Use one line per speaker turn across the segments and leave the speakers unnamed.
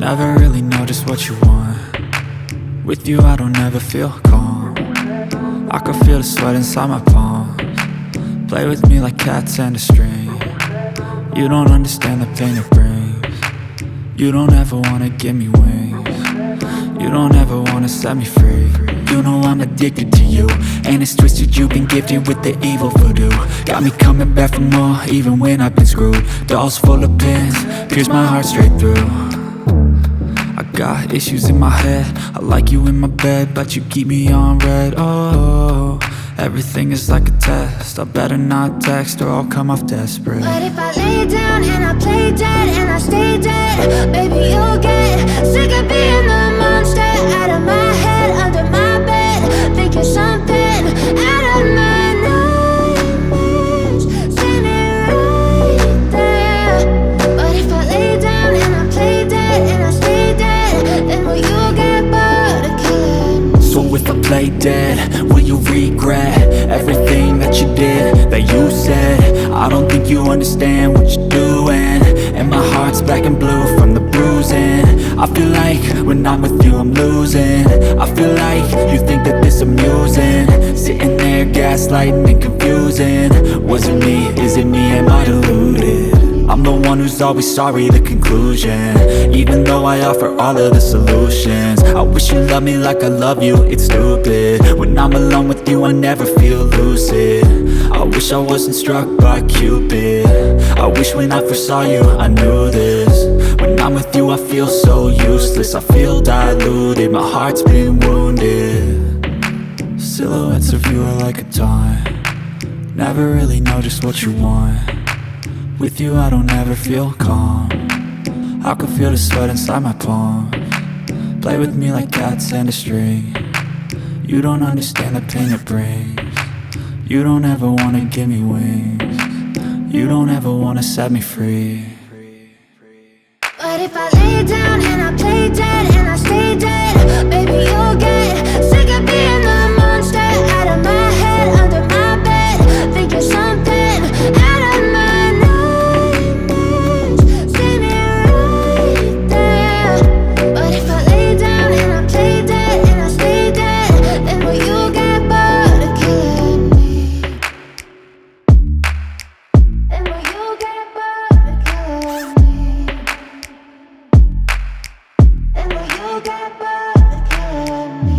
Never really know just what you want. With you I don't ever feel calm. I can feel the sweat inside my palms. Play with me like cats and a string. You don't understand the pain it brings. You don't ever wanna give me wings. You don't ever wanna set me free. You know I'm addicted to you, and it's twisted, you've been gifted with the evil voodoo. Got me coming back for more, even when I've been screwed. Dolls full of pins, pierce my heart straight through. I got issues in my head, I like you in my bed, but you keep me on red. Oh, everything is like a test, I better not text or I'll come off desperate.
But if I lay down and I play dead and I stay dead, baby you'll get sick of being the monster. Out of my head, under my bed, thinking something out of my nightmares, standing right there. But if I lay down and I play dead and I stay dead, then will you get bored of killing me?
So if I play dead, will you regret everything that you did, that you said? I don't think you understand what you're doing, and my heart's black and blue from the bruising. I feel like when I'm with you I'm losing. I feel like you think that this amusing, sitting there gaslighting and confusing. Was it me, is it me, am I deluded? I'm the one who's always sorry, the conclusion. Even though I offer all of the solutions. I wish you loved me like I love you, it's stupid. When I'm alone with you I never feel lucid. I wish I wasn't struck by Cupid. I wish when I first saw you, I knew this. When I'm with you I feel so useless. I feel diluted, my heart's been wounded. Silhouettes of you are like a taunt. Never really know just what you want. With you I don't ever feel calm. I can feel the sweat inside my palms. Play with me like cats and a string. You don't understand the pain it brings. You don't ever wanna give me wings. You don't ever wanna set me free.
But if I lay down and I play dead and I stay dead, baby you'll get sick of being the monster. Out of my head, under my bed, thinking something out of my nightmares, standing right there. But if I lay down and I play dead and I stay dead, then will you get bored of killing me? Then will you get bored of killing me? Then will you get bored of killing me?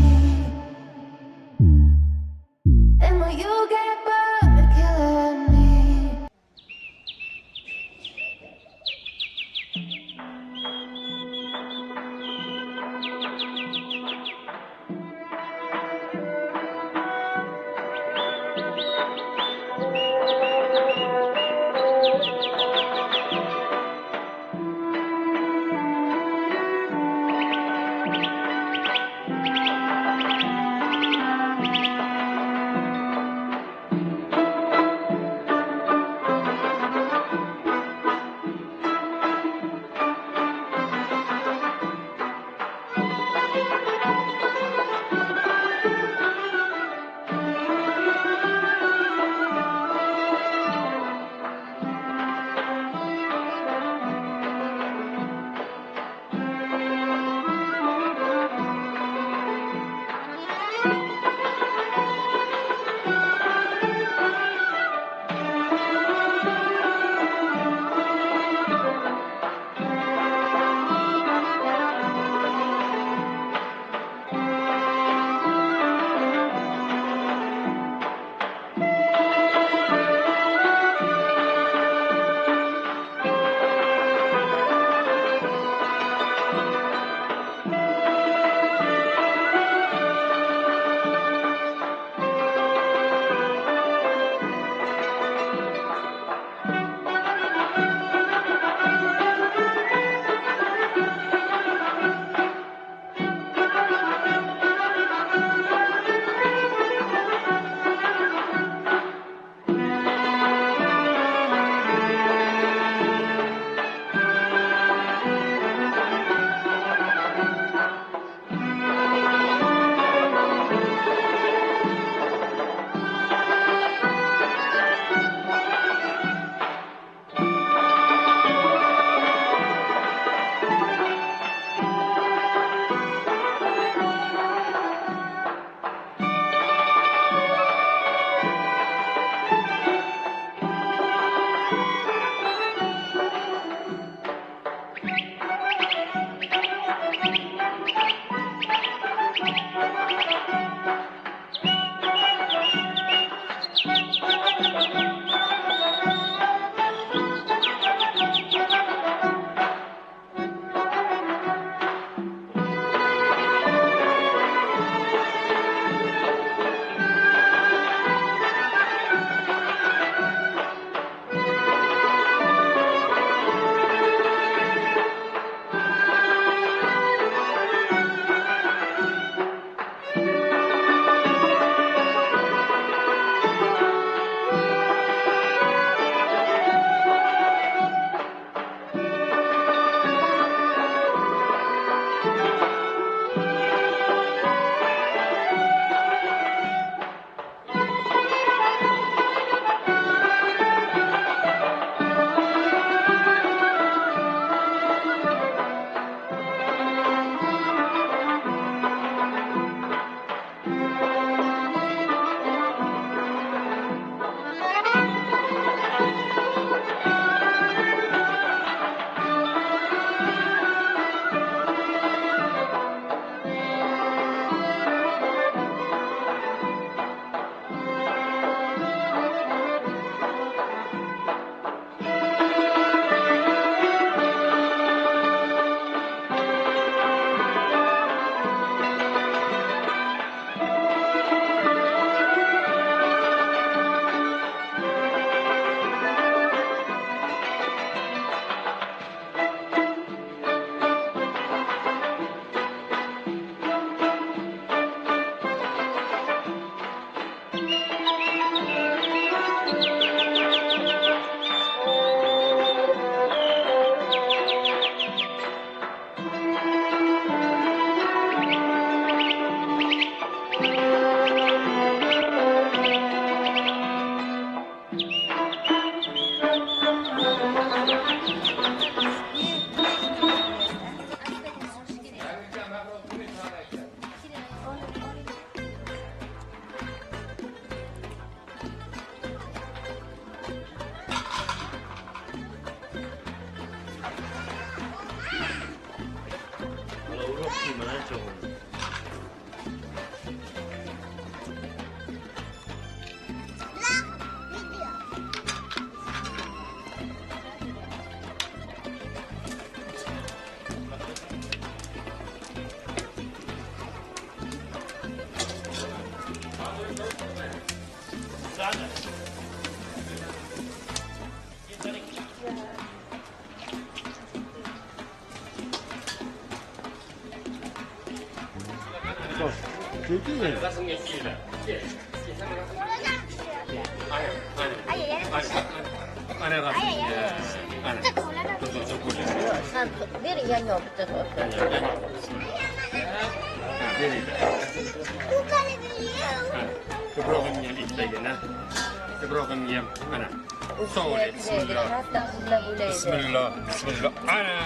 Bismillah, bismillah. Ana!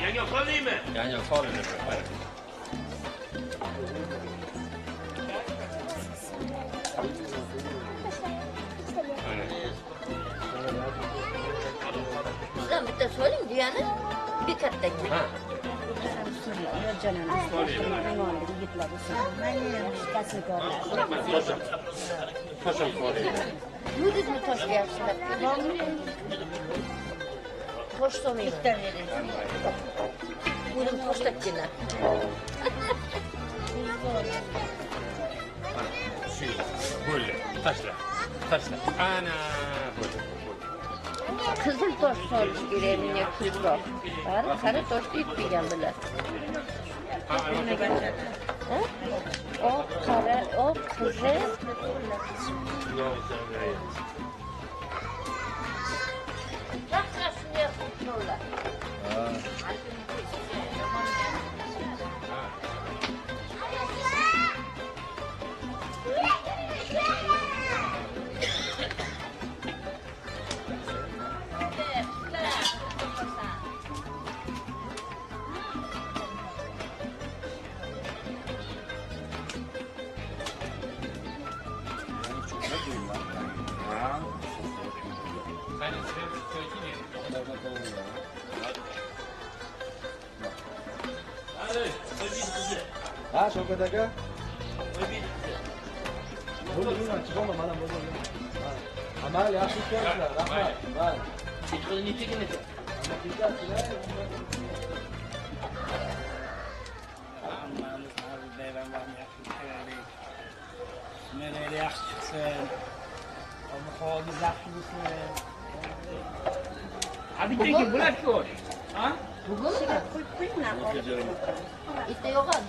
Yangi qoldingmi?
Yangi qoldim.
Bizdan bitta soling degani bir kattagina.
Ha.
Yudizmi toshga yaxshilab? Tosh solmayman. Bitta bering. O'zim toshlab kelaman.
Bo'ldi. Tashla. Tashla. Ana bo'ldi.
Qizil tosh solish kerak menga ko'proq. Bari qara toshni yetmagan bular. Oq, qara, oq, qizil.
Ha, Shavkat aka. Bo'ldi, chiqaman, mana bo'ldi. Ha, mayli, yaxshi o'tkazinglar, rahmat. Mayli.
Kechqurun necha kelasiz?
Hammamiz har bir bayramlarni yaxshi o'tkazaylik. Sumalaklar yaxshi chiqsin. Ob-havomiz yaxshi bo'lsin.
Ha, bitta keyin bo'ladi-ku. Ha?
Bugunmi? Bitta yo'g'adi.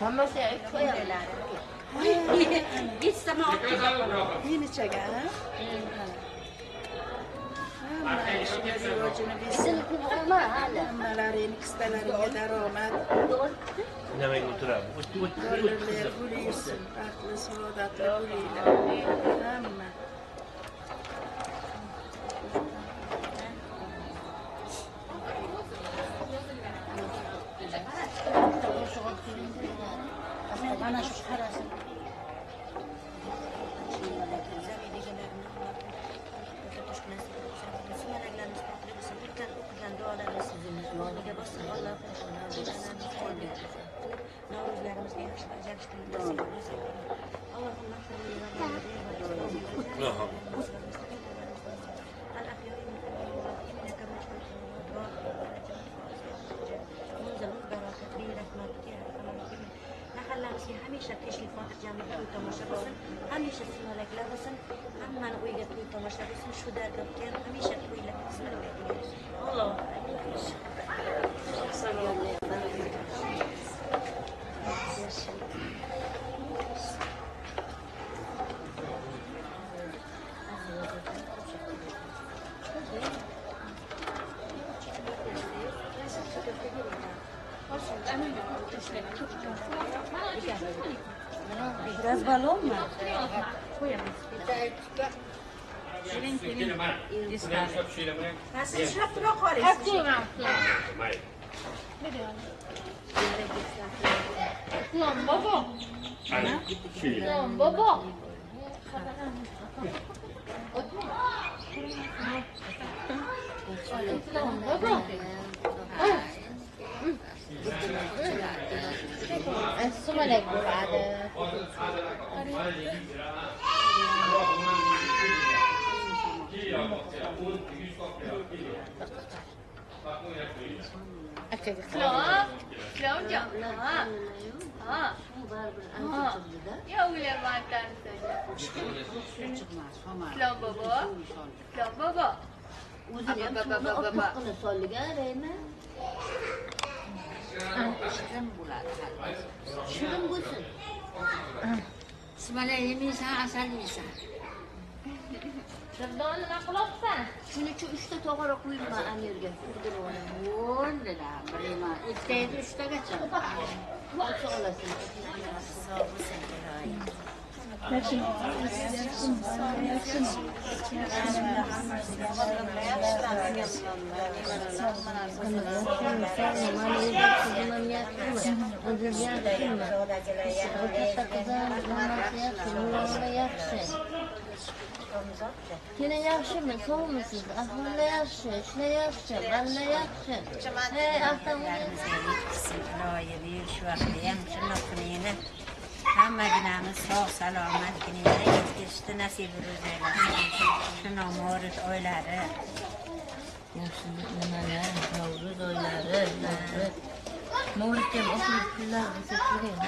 Hammasi qo'yadi.
Yenichaga, ha? Hamma ishini rivojini bersin. Hammalarini qistalariga daromad.
Nimaga o'tiradi?
Bolalar bo'lsin, baxtli, saodatli bo'linglar. Hamma.
Mana shu qarasin.
Hamisha tinchlik, xotirjamlik, to'y tomosha bo'lsin, hamisha sumalaklar bo'lsin, hammani uyiga to'y tomosha bo'lsin, shu dargohga ham hamisha to'ylar sumalaklar. Alloh
Biraz balonmi?
Siz ushlab tura qoling.
Lan baba. Lan baba. Lan baba.
Sumalak bo'ladi. Baribir ancha chiqdi-da.
Ya o'ylayapman
Chiqmas,
Islom bobo. Islom bobo.
O'zini ham suvni oppoqqina solgan, Rayma.
Shirin bo'ladi.
Shirin bo'lsin.
Sumalak yemaysan, asal yeysan.
Dildona nima qilyapsan?
Shuning uchun 3 ta tog'ora qo'yibman Amirga. Qurdirib olaman.
Bo'ldi-da, bilmayman. Ikkita edi, uchtagacha.
Olsa olasan.
Sog' bo'lsin, iloyim.
Yine yaxshimi, sog'misiz? Ahvollar yaxshi, ishlar yaxshi, balla yaxshi. Hey,
Yetkizsin iloyim, yil shu vaqtda ham shundoqqina hammaginamiz sog' salomatgina yetkazishni nasib ro'zaylasin. Shu Navro'z oylari.
Yaxshi nimalar, Navro'z oylari, Navro'z. Mavlud ham oxirgi kunlar bo'lsa kerak.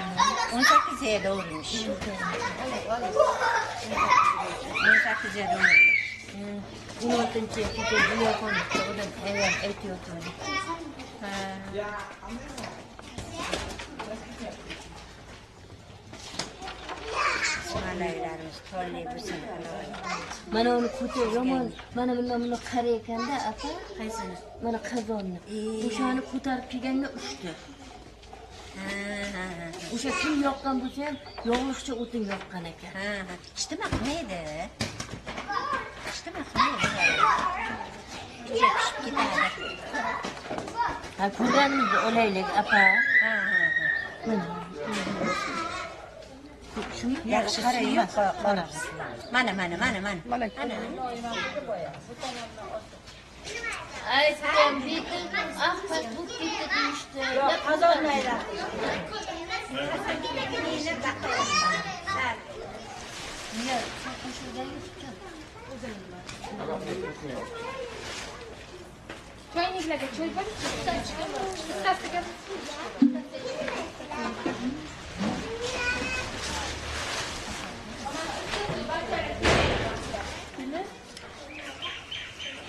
18 yilda o'lmish. 18 yilda o'lmish.
16 kecha Buyoqon odam ayam aytayotgandi.
Ha. Sumalaklarimiz tolli bo'lsin iloyim.
Mana uni ko'cha yomon, mana bundan buni qari ekanda, apa?
Qaysini?
Mana qozonni. O'shani ko'tarib kelganda uchdi.
Ha.
O'sha kim yoqqan bo'lsa ham yog'liqcha o'tin yoqqan ekan.
Ha. Ijtimo qilmaydi. Ijtimo qilmaydi. O'sha pishib ketadi.
Ha, ko'rganmiz olaylik, apa.
Ha.
Mana. Shumi?
Yaxshi qara yo'q, qora. Mana. Mana.
Aytdim, dedim, ahmad bu ketdi deyishdi.
Yo'q, qozonlaylar.
Niye? Sen qo'shilgan yo'qcha.
Choyniklarga choy bor, bittasiga.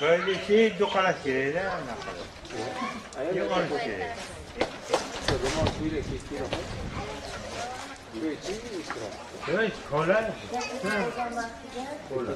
Böyle şey dokalas kerak da anaqa. Yo'q olish kerak. Evet, kola. Kola.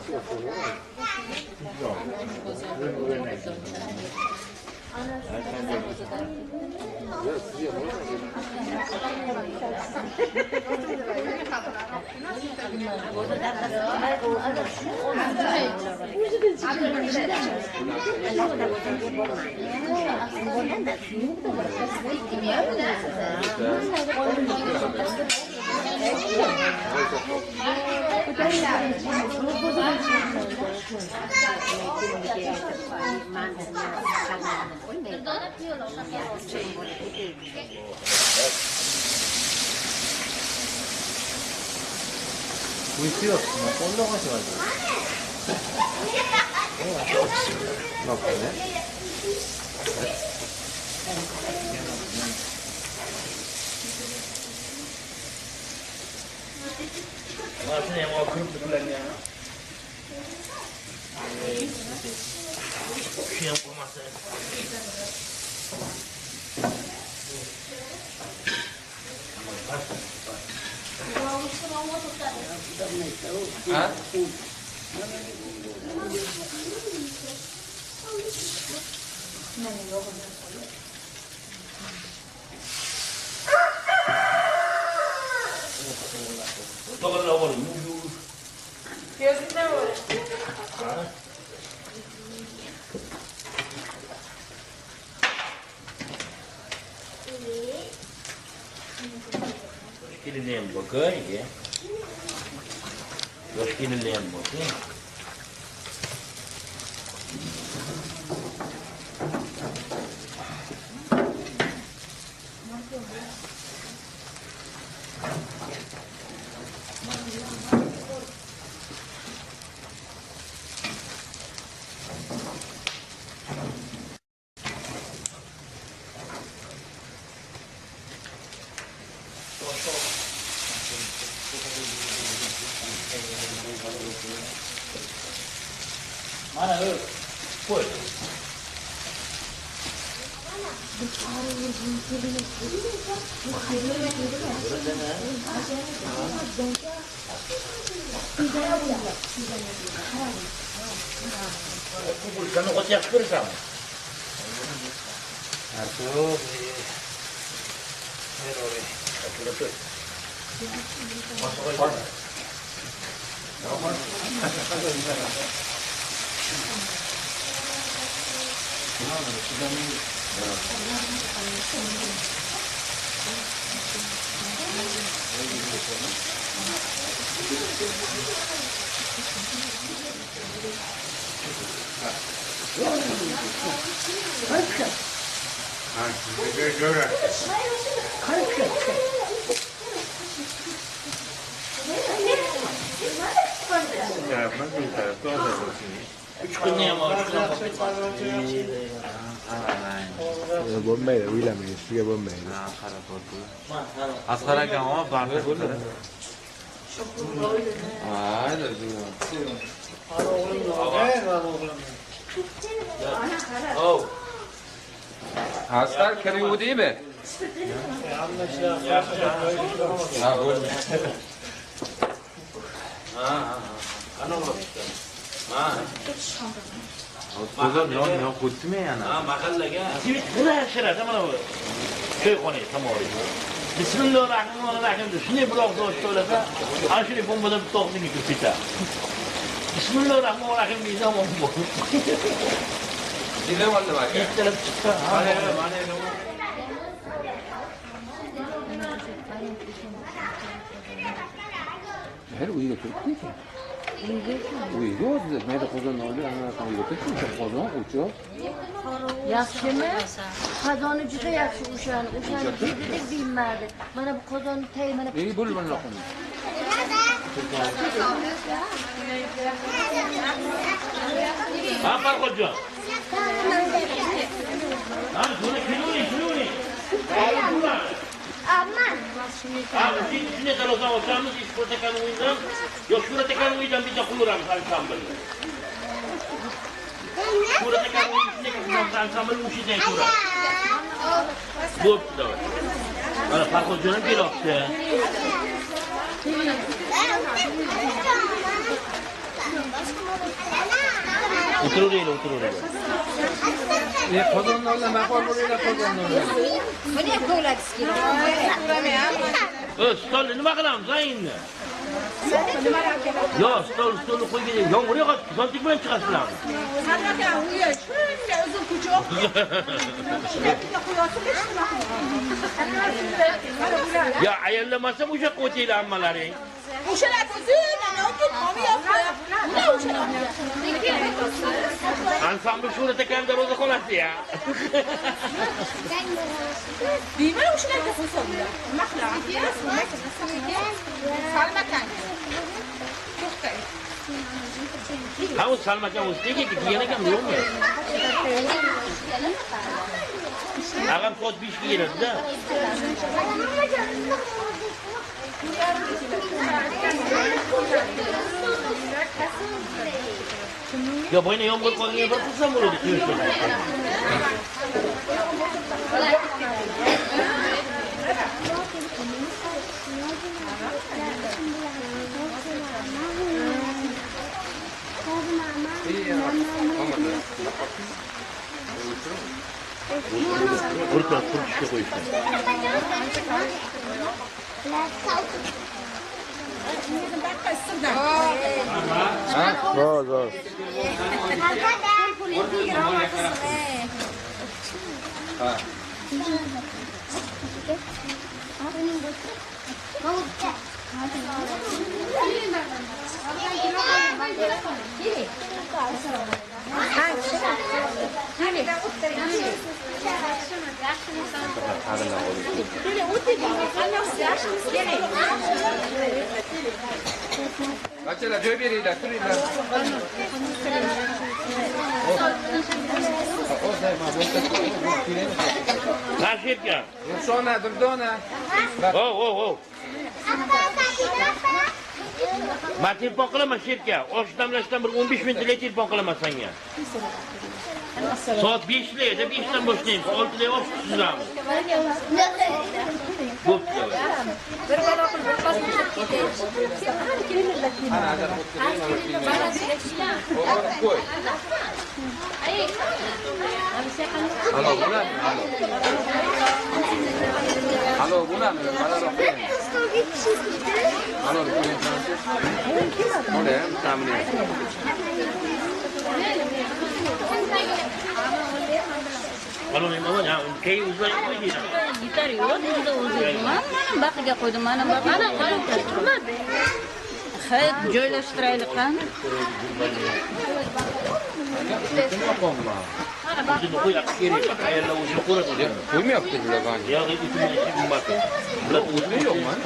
우리 필요 없으면 꼴렁하셔가지고. 나 없네.
Mana u. Qo'y. Sen o yaxshi ko'rasanmi? Artur.
Bo'lmaydi, o'ylamaydi, sizga bo'lmaydi.
Asqar akam, o, barcha bo'ldi. Asqar kirib deymi? Ha, bo'ldi.
Ha. Qani o'g'lim? Ha.
O'zim yon qo'ydimi yana?
Ha, mahallaga. Shirada mana bu. Choyxona tomori. Bismillahirrahmanirrahim deb shunday bir og'iz ochib to'lasa, ana shunday bombadan bitta og'zingga kirib ketadi. Bismillahirrahmanirrahim deysan, bu.
Nima bo'ldi aka?
Ertalab chiqqan.
Mana
Her uyga kiribdi ekan. Uyga o'zi mayda qozonni olib, ana uyga kiribdi, qozon, o'choq.
Yaxshimi? Qozoni juda yaxshi o'shani. O'shani dedik bilmadi. Mana bu qozonni tay mana.
Ey, bo'l mana qoni.
Ha, Farhodjon. Ha, shuni kelavering, kelavering.
Amma.
Ha, shunday darvozani ochamiz, Shuhrat akani uyidan, yo Shuhrat akani uyidan bitta qo'yaveramiz ansamblni. Shuhrat akani uyidan shunday qilamiz, ansamblni o'sha yerdan ko'ramiz. Bo'pti, davay. Mana Farhodjon ham kelyapti. O'tiraveringlar, o'tiraveringlar.
Qozonni olma, maqol bo'linglar, qozonni olma.
Buni ham kovlatisi kerak.
Stolni nima qilamiz endi? Yo'q, stolni qo'ygan yomg'ir yog'adi, zontik bilan chiqasizlarmi?
Sadr aka, uyi shunday uzun ko'cha. Shunday bitta qo'yasiz, hech nima qilmaydi.
Ya ayollamasa o'sha yoqqa o'tinglar hammalaring.
O'shalar uzun, ana ketmoqmi. Ular o'shalar.
Ansambl Shuhrat akani darvoza xonasi ya.
Deyman o'shalarga qo'ysa ular. Nima qilamiz? Salmakan. To'xtang.
Ha, u Salmakan o'zi nega kelgan ekan, yo'qmi? Ag'am soat 5 ga keladi-da. Yo, boyna yomg'ir qolganga bir qilsam bo'ladi, quyoshda. Qurtlar quritishga qo'yishgan.
Zo'r, zo'r.
Bachalar, joy beringlar, turinglar.
Qarshi.
Ruxsona, Durdona.
Ho, ho, ho. Men telefon qilaman sherka. Osh damlashdan bir 15 minutlik telefon qilaman senga. Soat 5larda 5dan boshlaymiz. 6da osh tuzamiz. Bo'pti.
Bir balo qilib bir pas tashlab ketaylik.
Qo'y. Alo, bo'ladimi? Alo. Alo, bo'ladimi? Balaroq qo'ying. Alo, qo'ying. Bo'ladimi? Ta'mini.
Alo, nima ya? Keyin o'zlari qo'ydi.
Yetar yo'q, o'zi o'zi. Mana baqiga qo'ydim, mana mana turmadi. Xayr, joylashtiraylik qani.
O'zini qo'yib kerak, qayerda o'zini ko'radi.
Qo'ymayapti bular mana.
Yo'q, o'tmayapti. Bular o'zi
yo'q mana.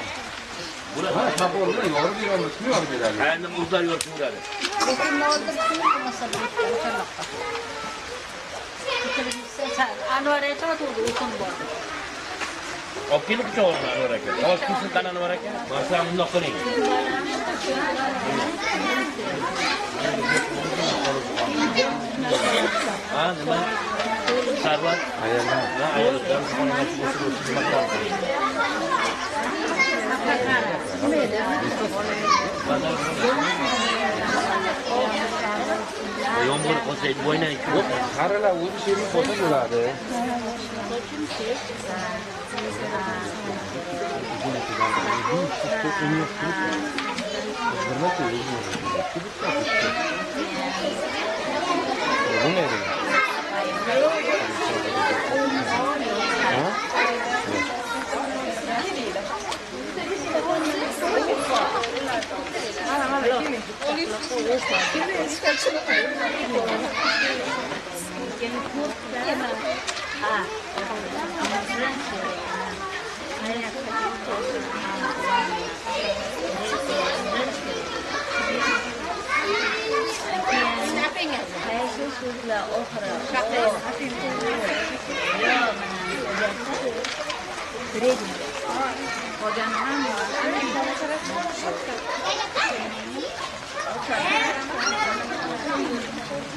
Bular toporni yorib beramiz, kim yorib beradi?
Qayerdan o'zlari yorib beradi.
Anvar aytadi, o'tin bor.
Olib kelib pichog'ini Anvar aka. Osh kelsin qani Anvar aka. Masalan bundoq qiling. Ha, nima? Sarvar.
Ayollar.
Ha, ayollar xonaga chiqib nima qiladi? Yomg'ir qolsa bo'ynan ko'p.
Qarilar o'zi sherlik bo'lsa bo'ladi.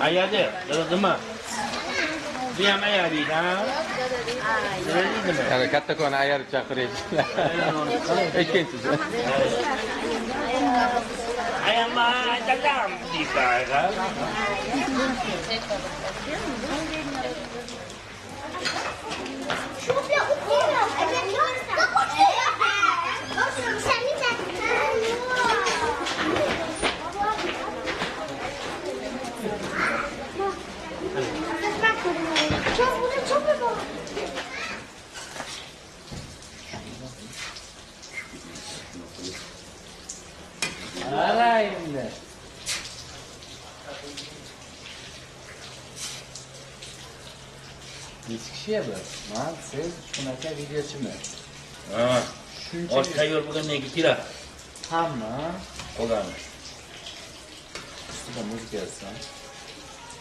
Ayadi, nima? Bu ham ayadi, ha?
Ana kattakon ayarib chaqirayapti. Ikkinchisi.
Ayama, dadam deydi.
Ana endi. Necha kishi bu? Men, siz, shunaqa videochimi?
Ha.
Shuncha
osh tayyor bo'lgandan keyin keladi.
Hamma
qolgani.
Ustida muzika yozsam.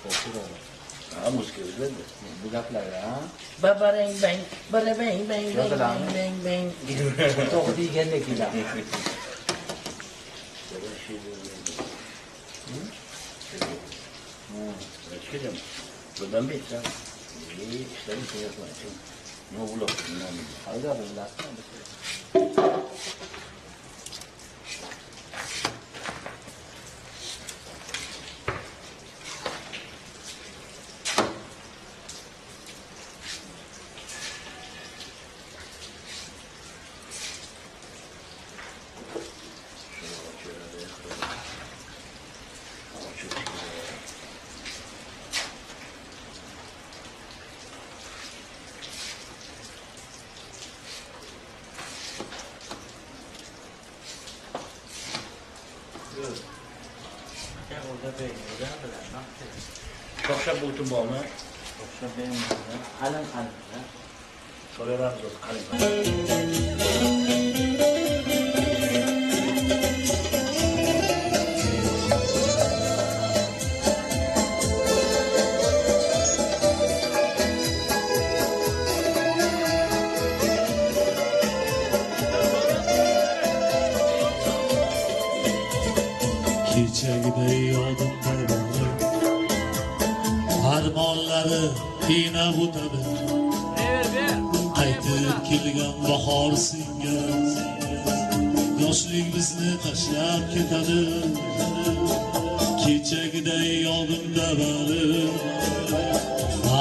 O'tiradi.
Ha, muzika yoziladi.
Bu gaplar, ha?
Ba-barang bang, bara-bang bang bang bang bang.
To'g'ri deganda keladi.
Buradan bir sen. İşlerin şey yapma. Ne olur?
Hayda bunlar.
To'xtab o'tin bormi?
To'xtab bermaydi. Qalin qalin.
So'rayveramiz o'zi qalin.
Armonlari qiynab o'tadi. Qaytib kelgan bahor singari, yoshlik bizni tashlab ketadi. Kechagiday yodimda bari,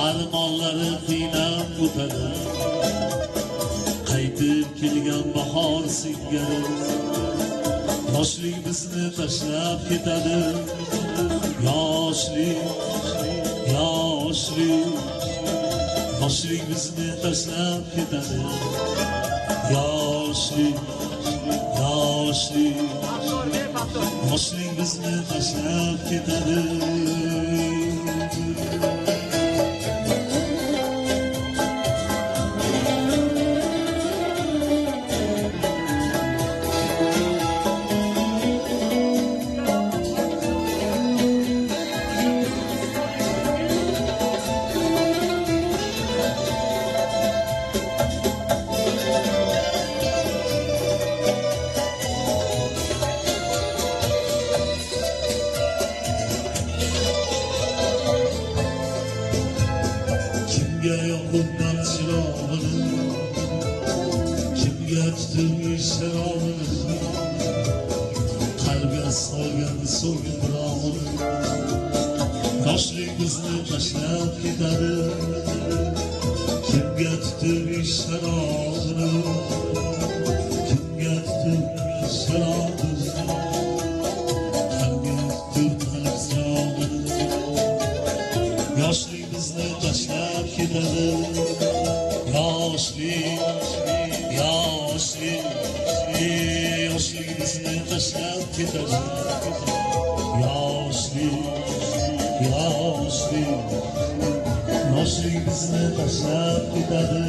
armonlari qiynab o'tadi. Qaytib kelgan bahor singari, yoshlik bizni tashlab ketadi. Yoshlik, yoshlik, yoshlik bizni tashlab ketadi. Yoshlik, yoshlik, yoshlik bizni tashlab ketadi. Kimga tutib sharobini, qalbga solgan so'nggi birog'ini. Yoshlik bizni tashlab ketadi. Kimga tutib sharobini, kimga tutib sharobini, qalbga tutib qalb sirog'ini. Yoshlik bizni tashlab ketadi. Yoshlik, yoshlik, yoshlik bizni tashlab ketadi. Yoshlik, yoshlik, yoshlik bizni tashlab ketadi.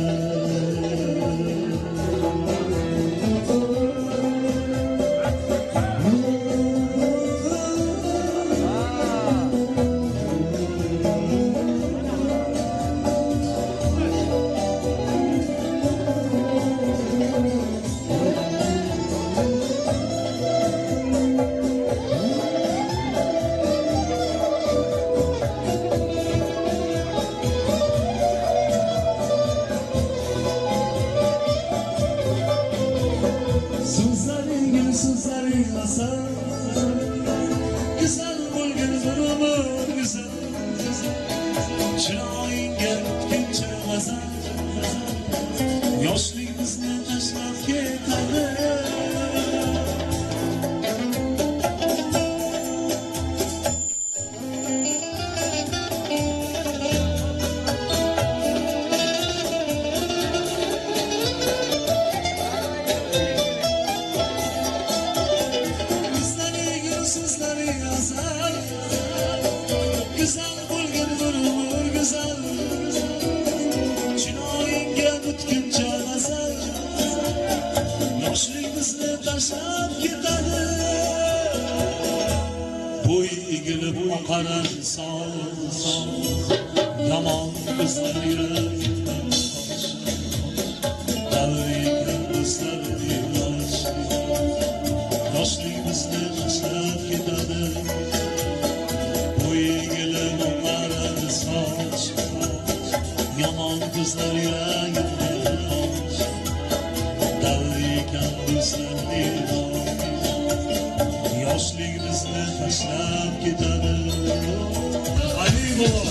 Güzel bo'lgan bir umr güzel, chiroyingga bitguncha g'azal. Yoshlik bizni tashlab ketadi. Güzel bo'lgan bir umr güzel, chiroyingga bitguncha g'azal. Yoshlik bizni tashlab ketadi. Bo'y egilib oqarar soch, yomon bizlar yurak, davriga do'stlar yosh. Yoshlik bizni tashlab ketadi. Yomon ko'zlar yuragimni och, davr ekan do'stlar bedosh. Yoshlik bizni tashlab ketadi. Ali bobo.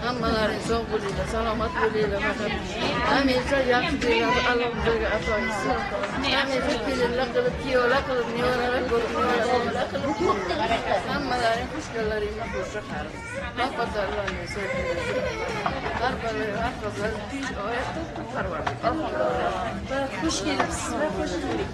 Hammalaring sog' bo'linglar, salomat bo'linglar, faqat hamisha yaxshi joylarni Alloh bizlarga ato etsin. Hamisha kelinlar qilib, kuyovlar qilib, nevaralar ko'rib, nevaralar qilib, hammalaring xushkanlaringni qo'sha qarib. Alloh har qizlar tinch oyatda parvardi. Xush kelibsizlar, xush keldik.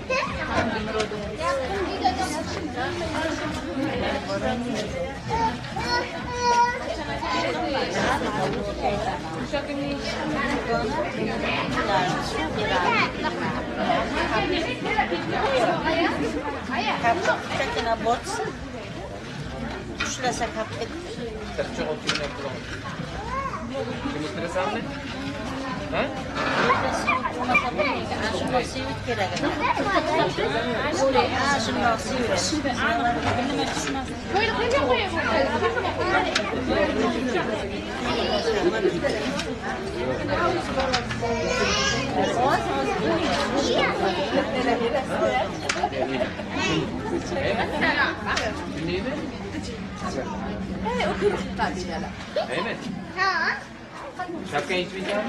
Şapka içmeyeceğim mi?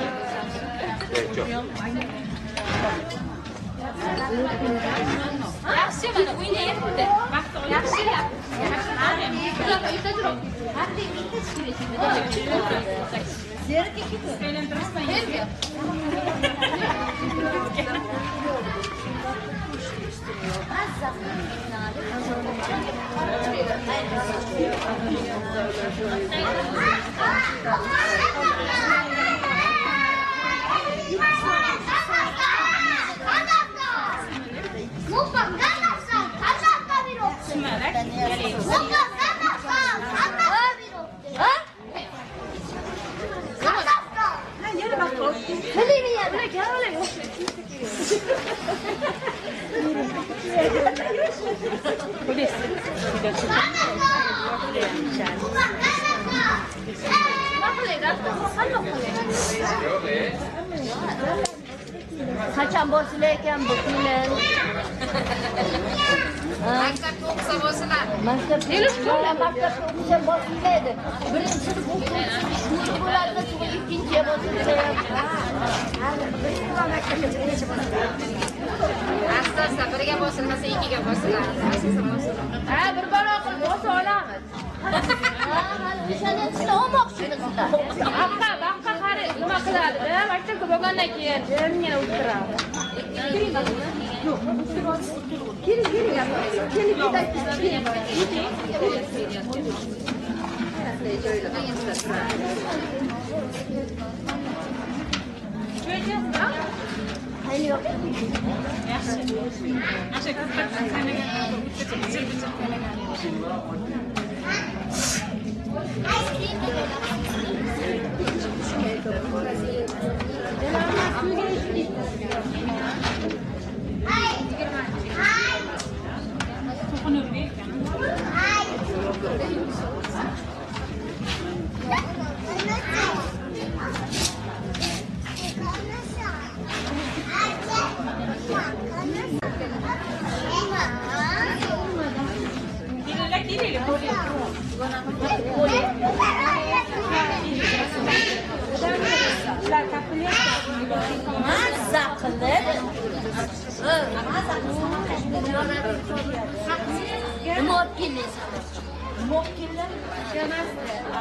Evet, çok.
Yaxshi, mana o'ynayapti. Yaxshi.
Qachon bosilar ekan bu kelin?
Maktabda o'qisa bosilar.
Maktabda o'qisa bosilmaydi. Birinchi sinf o'quvchisi bo'ladi, so'ng ikkinchiga bosilsa ham.
Asta-asta birga bosilmasa ikkiga bosiladi. Ha, bir balo qilib bosa olamiz.
Ha, o'shani sizlar olmoqchimisizlar.
Aqqa, baqqa qari nima qiladi-da? Maktabga borgandan keyin jimgina o'tiradi.
Keling, keling, keling,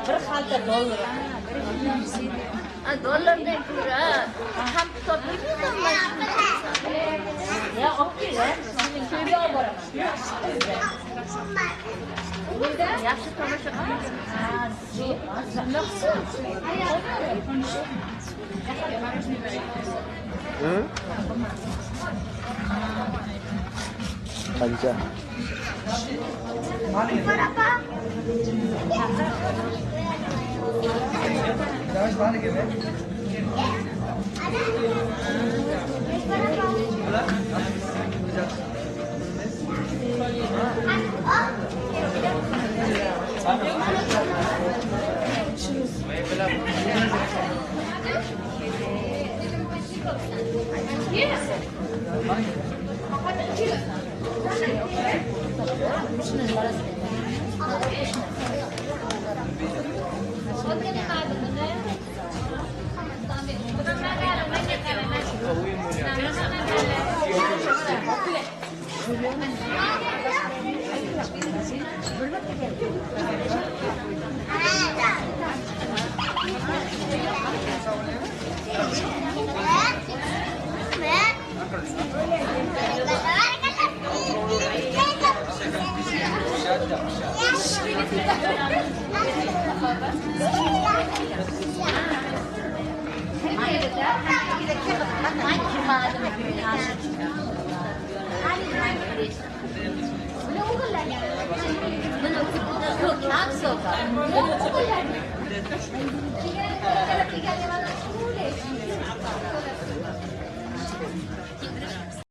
Bir xalta dollar. Dollardan ko'ra ham topmayman. Ya olib kel, to'yga olib boraman. Yaxshi tomosha qilamiz.
Qancha?